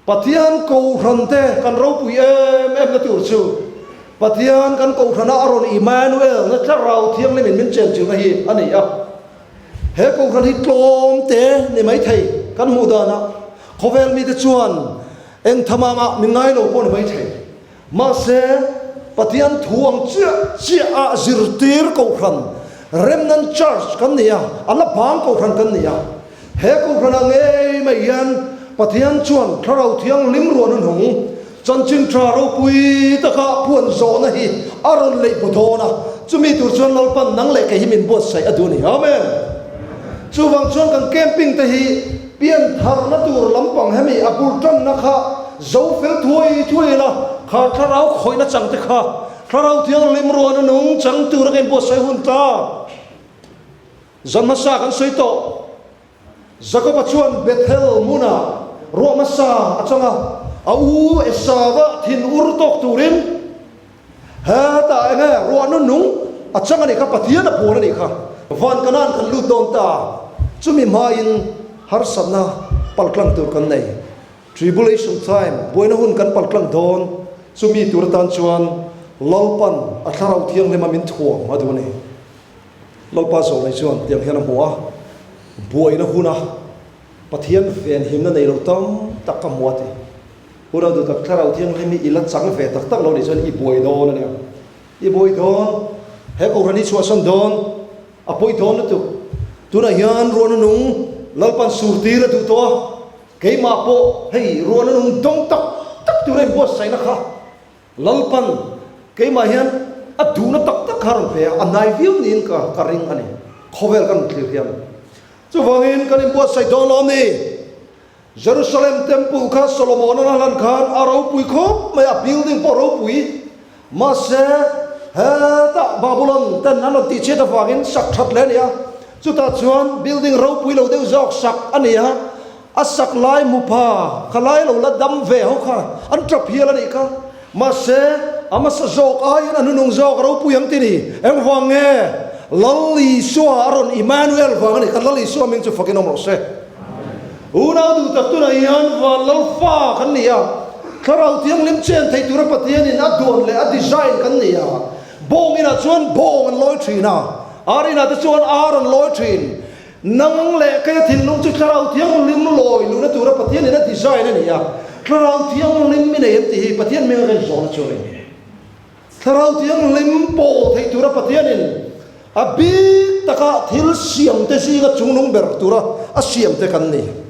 Pathian Kohhran te kan ropui em em na tur chu Pathian kan Kohhrana a rawn Immanuel na Thlarau Thianghlimin min chenchilhna hi a ni a. He Kohhran hi tlawm te ni mai thei kan hmuh danah khawvel mite chuan eng thamangah min ngai lo pawh ni mai thei. Mahse, Pathian thu ang chiah chiah ah zirtir Kohhran, Remnant Church kan ni a, a la bang Kohhran kan ni a. He Kohhran ah ngei mai hian Pathian chuan Thlarau Thianghlim ruah hnuhnung, chanchin tha ropui taka puan zawhna hi a rawn leih bu dawn a, chumi tur chuan Lalpan nang leh kei hi min buatsaih a duh a ni. Amen! Chuvang chuan kan camping te hi pian tharna tur lampang hemi a bul tanna kha zo fel thuai thuai ila, kha thlarau khawihna chang te kha thlarau thianghlim ruahna nung chang tura ka inbuatsaih hun ta. Zan hmasa kan sawi tawh. Jakoba chuan Bethel hmunah ruah hmasa a chang a, a u Esava thin ur tawk turin, Hetah enge ruahna nung a chang a nih kha, Pathian a puan a nih kha. Van Kanan kan lut dawn ta, chumi hmain harsatna paltlang tur kan nei. Tribulation time, buaina hun kan paltlang dawn, chumi tur atan chuan Lalpan a Thlarau Thianghlima min thuam a duh a ni. Lalpa zawh mai chuan tiang hian a hmu a, buaina huna Pathian venhimna nei lo tam tak ka hmu a ti. Hun a duh tak Thlarau Thianghlim hi i la chang ve tak tak lo nih chuan i buai dawn a nia. I buai dawn, he Kohhran hi chhuahsan dawn, a pawi dawn lutuk. Tunah hian ruahna nung Lalpan surtir a duh tawh a, keimah pawh hei ruahna nung dawng tak tak tura inbuatsaihna kha Lalpan keimah hian a duhna tak tak kha a rawn pe a, a nai viau niin ka ka ring a ni, khawvel kan rawn thlir hian. Chuvangin kan inbuatsaih dawn lo a ni. Jerusalem Temple kha Solomon-a a hlan khan a ropui khawp mai a, building pawh a ropui. Mahse, hetah Babylon ten an rawn tihchhiat avangin sak that leh a ni a, chutah chuan building ropui lo deuh zawk sak a ni a, a sak lai mupha kha lai lo la dam ve ho kha an tap hial a nih kha. Mahse, a hmasa zawk aiin a hnunung zawk a ropui ang ti ni. Engvang nge? Lal Isua a rawn Immanuel vang a ni. Kan Lal Isua hming chu fakin awm rawh se. Unau duh tak tunah hian van lal fa kan ni a, Thlarau Thianghlim chen thei tura Pathianin a duan leh a design kan ni a. Bawng inah chuan bawng an lawi thin a, ar inah te chuan ar an lawi thin. Nang leh kei a thinlung chu Thlarau Thianghlim lawi luhna tura Pathianin a design a ni a, Thlarau Thianghlim i nei em tih hi Pathian hming a kan zawhna chu a ni. Thlarau Thianghlim pawl theih tura Pathianin a bik taka thil siamte zinga chungnung ber tura a siamte kan ni.